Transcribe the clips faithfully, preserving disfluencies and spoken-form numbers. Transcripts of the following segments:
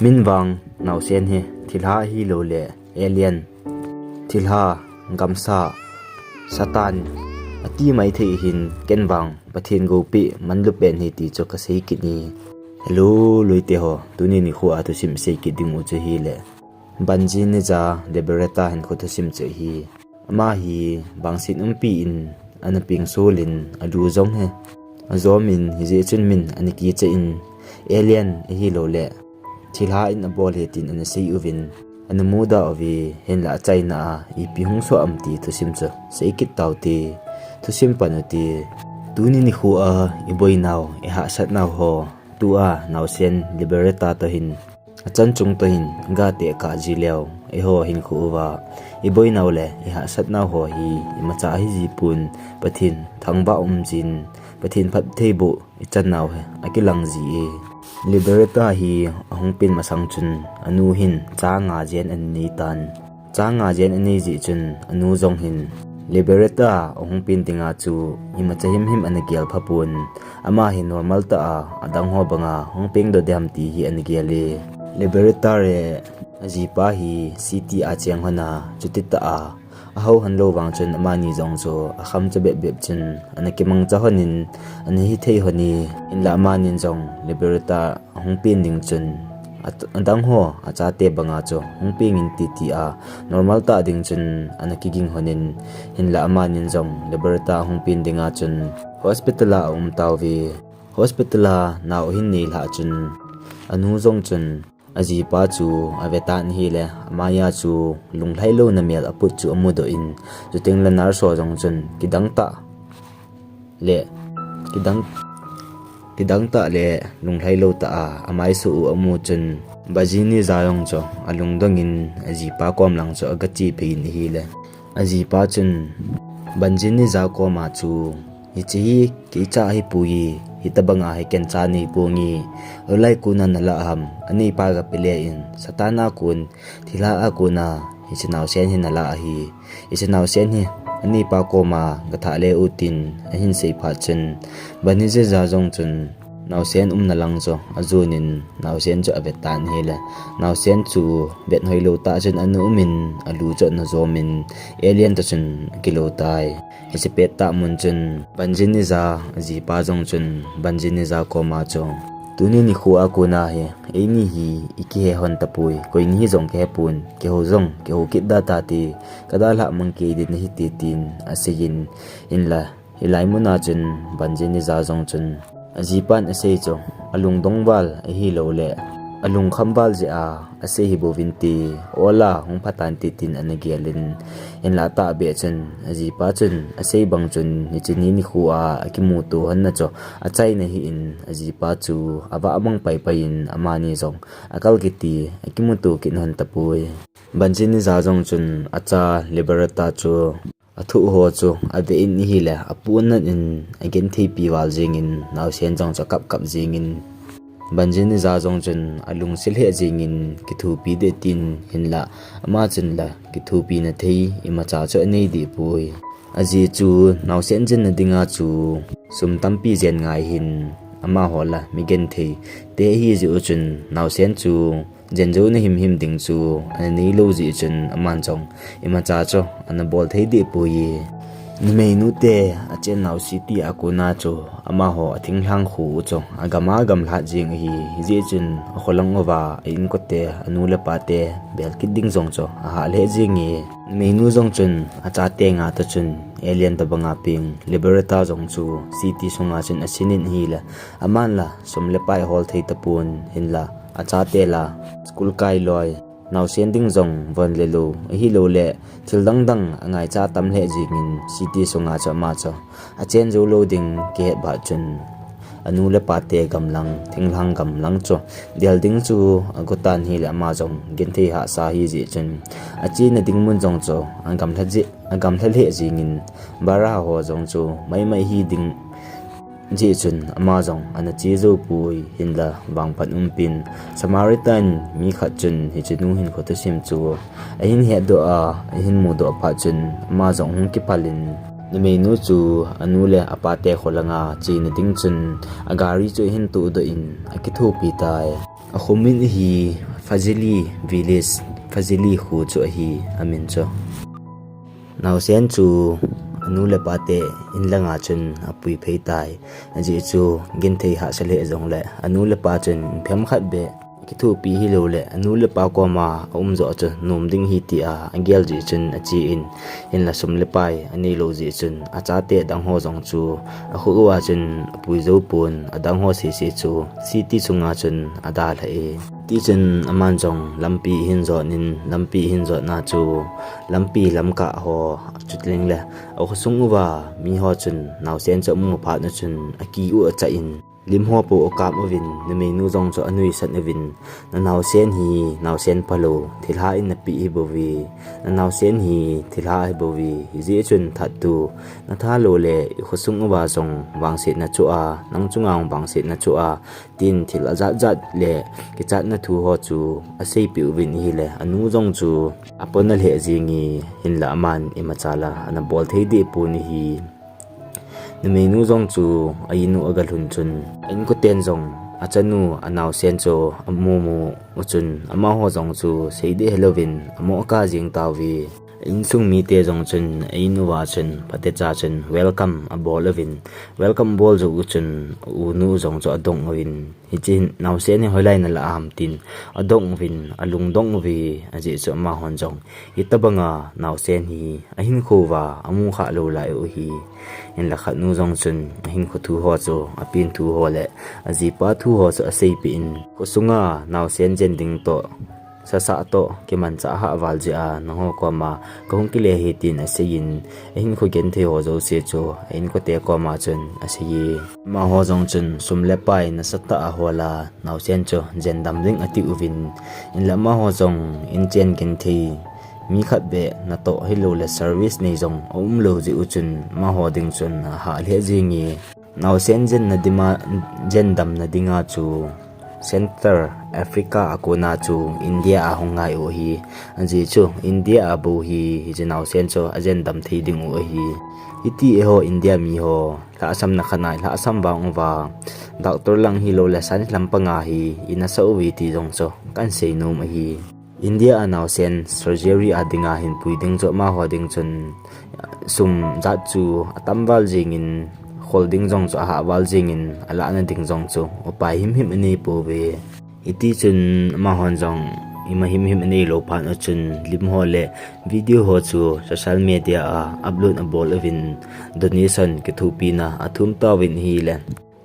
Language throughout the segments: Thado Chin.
Min vang naosen hi thilha ahilouleh alien, thilha, gamsa, Satan, ati maithei ahin, ken vang Pathen gopi manlu pen ahi ti chu kasei kit e. Hello, loite ho, tuni nikho a thusim sei kit ding u chu ahileh Bungie Nija Liberata hinkho thusim chu ahi. Ama hi vangset umpi in ana pengsolin, alu jong hi ajom in, hijeh chun min ana kichai in, alien ahilouleh thilha in abol ahi tin ana sei uvin, ana mudah uve. Hinlah achaina a ipi hung soh am ti thusim chu sei kit tau hite, thusim pan u hite. Tuni nikho a iboinau, ihahsatnau ho, tua naosen Liberata toh hin, achan chung toh hin, gah teh kah ji leu, eiho hinkho uva iboinau le ihahsatnau ho hi imacha ahi jipon, Pathen thangvah um jin, Pathen phattheiboh ichannau hi akilang ji e. Liberata hi ahung pen masang chun anu hin cha nga jen ana nei tan. Cha nga jen anei jeh chun anu jong hin Liberata ahung pen dinga chu imacha himhim ana gel phapon, ama hi normal tah a adang ho banga hung pengdoh ding ham ti hi ana gel e. Liberata le ajipa hi city a cheng lhon a, chuti tah a ahou lhon lou vang chun amani jong chu akham cha bep bep chun ana kimangcha lhon in, ana hithei lhon e. Hinlah amani jong Liberata ahung pen ding chun, adang ho achate banga chu hung peng inte tia normal tah ding chun ana kiging lhon in, hinlah amani jong Liberata ahung pen dinga chun hospital a aum tauve. Hospital a nao ahin nei lhah chun anu jong chun ajipa chu ave tan ahileh, amaiya chu lunglhai louna mel aput chu amudoh in, chuteng le nurse ho jong chun kidang tah le, kidang, kidang tah le lunglhai lou tah a amaisoh u amu chun, Bungie Nija jong chu alungdong in ajipa kom lang chu aga che phei in ahileh, ajipa chun Bungie Nija koma chu, hiche hi keicha ahipoi, hitobanga hi ken cha neiponge, hoilai kona nalah ham, aneipa gape le in, Satan a kon, thilha a kona hiche naosen hi nalah ahi. Hiche naosen hi aneipa koma gathah le u tin ahin sei phat chun, Bungie Nija jong chun naosen umna lang chu ajon in, naosen chu ave tan ahileh, naosen chu vet hoilou tah chun ana um in, alu chu ana jom in, alien toh chun akilou tai. Hiche pettah mun chun Bungie Nija ajipa jong chun Bungie Nija koma chu, tuni nikho a kona hi eini hi ikihe lhon tapoi, koi ni hi jong kahepon, kihou jong kihou kit da tate, kadalhah mang kei ding nahi te tin asei in, hinlah hilai muna chun Bungie Nija jong chun ajipan asei chu alungdong val ahilouleh alungkham val jeh a asei hi bouvinte, ol a hung phatante tin ana gel in, hinlah atahbeh chun ajipa chun asei bang chun hiche ni nikho a akimuto lhonna chu achaina ahin, ajipa chu avah mang paipai in amani jong akal kiti akimuto kit lhon tapoi. Bungie Nija jong chun acha Liberata chu athuh ho chu ave in ahileh, apuhnat in agentheipi val jengin, naosen jong chu akap kap jengin, Bungie Nija jong chun alungset lheh jengin kithopi ding tin, hinlah ama chun la kithopina thei imacha chu anei dehpoi. Ajeh chu naosen jenna dinga chu sum tampi jen ngai ahin, amaho la migenthei te ahijeh u chun naosen chu jenjouna himhim ding chu ana neilou jeh chun aman jong imacha chu ana bol thei dehpoi. Numeinu te achennau city a kona chu amaho athinglhang kho u chu agam a gamlhat jeng ahi, hijeh chun akholang uva a-inkote, anu le apate bel kit ding jong chu ahah lheh jenge. Numeinu jong chun achate nga toh chun alien tobanga peng Liberata jong chu city sunga chun aseinin ahileh, aman la sum le pai hol thei tapon, hinlah achate la school kai loi, naosen ding jong von le lou ahilouleh thil dangdang angaicha tam lheh jengin, city sunga chu ama chu achen jou lou ding kihet phat chun anu le apate gamlang, thinglhang gamlang chu del ding chu ago tan ahileh, ama jong genthei hahsa ahijeh chun achena ding mun jong chu agamlha lheh jengin, bhara ho jong chu maimai hiding jeh chun ama jong ana che jou poi, hinlah vangphat umpin Samaritan mi khat chun hichenu hinkho thusim chu ahin hetdoh a, ahin mudoh phat chun ama jong hung kiphal in, numeinu chu anu le apate kholanga chena ding chun agari chu ahin tohdoh in akithopi tai. Akho min hi Fazili Village, Fazili kho chu ahi amin chu. Naosen chu anu le apa te in langa chun apui phei tai. Ajeh chu genthei hahsa lheh jongle anu le apa chun phem khat beh kithopi hilou le anu le apa koma aum jo chu nom ding ahi tia agel jeh chun ache in, hinla sum le pai anei lou jeh chun achate adang ho jong chu akho uva chun apui jou pon, adang ho sese chu city chunga chun adalha e. Tichun aman jong lampi ahin jot in, lampi ahin jotna chu lampi lamkah ho chuteng le akhosung uva mi ho chun naosen chu amu phat na chun aki u achah in, lim ho po akap uvin, numeinu jong chu anuisan uvin, na naosen hi naosen phalou, thilha in napeh hi bouve, na naosen hi thilha hi bouve, hijeh chun that tu, natha lou le ikhosung uva jong vangsetna chu a, nang chunga vangsetna chu a, tin thil ajat jat le kichatna thu ho chu aseipeh uvin ahile, anu jong chu apona lheh jing e, hinla aman imacha la ana bol thei deh pon ahi. Numeinu jong chu a-in u agalhun chun, a-inkoten jong achanu anaosen chu amu mu u chun, amaho jong chu sei deh helouvin amo akap jing tauve. A-insung mite jong chun a-in uva chun phatecha chun welcome abol uvin, welcome bol jou u chun unu jong chu adong uvin, hiche naosen hi hoilai nalah ham tin adong uvin, alungdong uve, ajeh chu amahon jong hitobanga naosen hi ahinkho uva amu kha lou lai u ahi. Hinla khatnu jong chun ahinkho thu ho chu, apen thu ho le ajipa thu ho chu aseipeh in, khosunga naosen jen ding toh, sasah toh kimanchah hah val jeh a nangho koma kahung kile ahi tin aseiyin, ahinkho genthei ho jouse chu a-inkote koma chun aseiye. Amaho jong chun sum le pai nasatah a ahol a, naosen chu jen dam ding ati uvin, hinla amaho jong inchen genthei, mi khat beh natoh hilou le service nei jong aum lou jeh u chun amaho ding chun ahah lheh jing e. Naosen jenna dima, jen damna dinga chu Central Africa a kona chu India a hung ngai u ahi. Ajeh chu India a bou hi hiche naosen chu ajen dam thei ding u ahi. Hiti eiho India mi ho lhahsamna khat a lhahsam vang uva, doctor lang hilou le science lam panga hi inasa uve ti jong chu kahin seinom ahi. India a naosen surgery a dinga hinpui ding chu amaho ding chun sum jat chu atam val jingin, khol ding jong chu ahah val jingin, alahna ding jong chu upai himhim anei pouve. Hitichun amahon jong ima himhim anei lou phat u chun lim ho le video ho chu social media a upload abol uvin, donation kithopina athum tauvin ahile,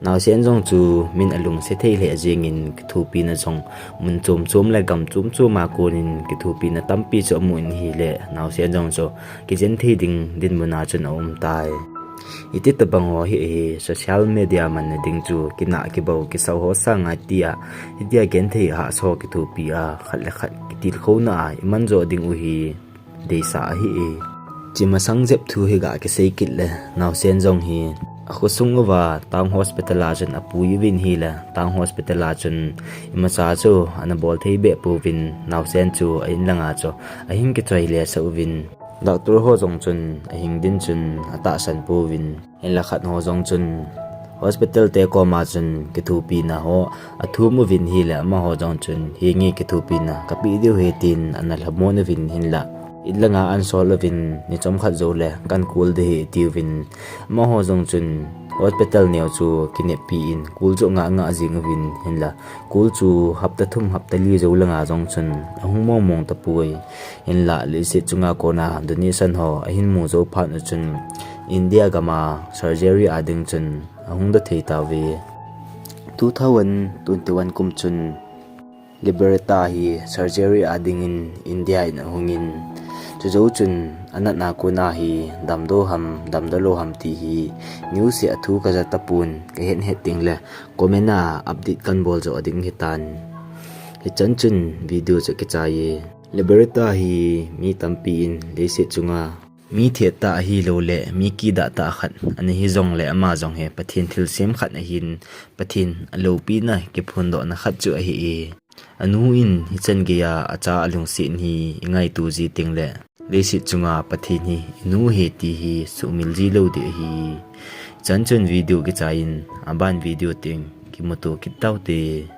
naosen jong chu min alungse thei lheh jengin kithopina jong mun chom chom le gam chom chom a konin kithopina tampi chu amun ahile, naosen jong chu kijen thei ding dinmun a chun aum tai. Hiti tobang ho hi, hi social media manna ding chu kinah kibou kisau ho sanga tia, hitia genthei hahsa ho kithopi a, khat le khat kitilkhouna a iman jo ding u hi deisah ahi e. Hiche masang jep thu hi ga kisei kit le, naosen jong hi akhosung uva town hospital a chun apui uvin ahile, town hospital a chun imacha chu ana bol thei beh pouvin, naosen chu a-in langa chu ahin kichoi lesah uvin, doctor ho jong chun ahing din chun atahsan pouvin, hinla khat ho jong chun hospital te koma chun kithopina ho athum uvin ahile, amaho jong chun henge kithopina kapeh diu ahi tin ana lhamon uvin, hinla in langa ahin sol uvin, ni chomkhat joule kahin kol ding ahi atiuvin, amaho jong chun hospital neo chu kineppi in kol chu angah ngah jeng uvin, hinla kol chu hapta thum hapta li jou langa jong chun ahung mong mong tapoi. Hinla leiset chunga kona donation ho ahin mu jou phat u chun India gama surgery a ding chun ahung doh thei tauve. Two thousand twenty-one kum chun Liberata hi surgery a dingin India in ahungin, chujou chun anatna kona hi damdoh ham damdoh lou ham ti hi news a thu kaja tapon, kahet het tengle comment a update kahin bol jo ding ahitan. Hichan chun video chu kichai e. Liberata hi mi tampi in leiset chunga mi thet tah ahiloule mi kidah tah khat ana hijongle, ama jong hi Pathen thilsem khat ahin, Pathen aloupina kiphondohna khat chu ahi e. Anu in hichan geiya acha alungset hi ingaito ji tengle, leiset chunga Pathen hi inu ahi ti hi suhmil ji lou ding ahi. Chan chun video kichai in, aban video teng kimuto kit taute.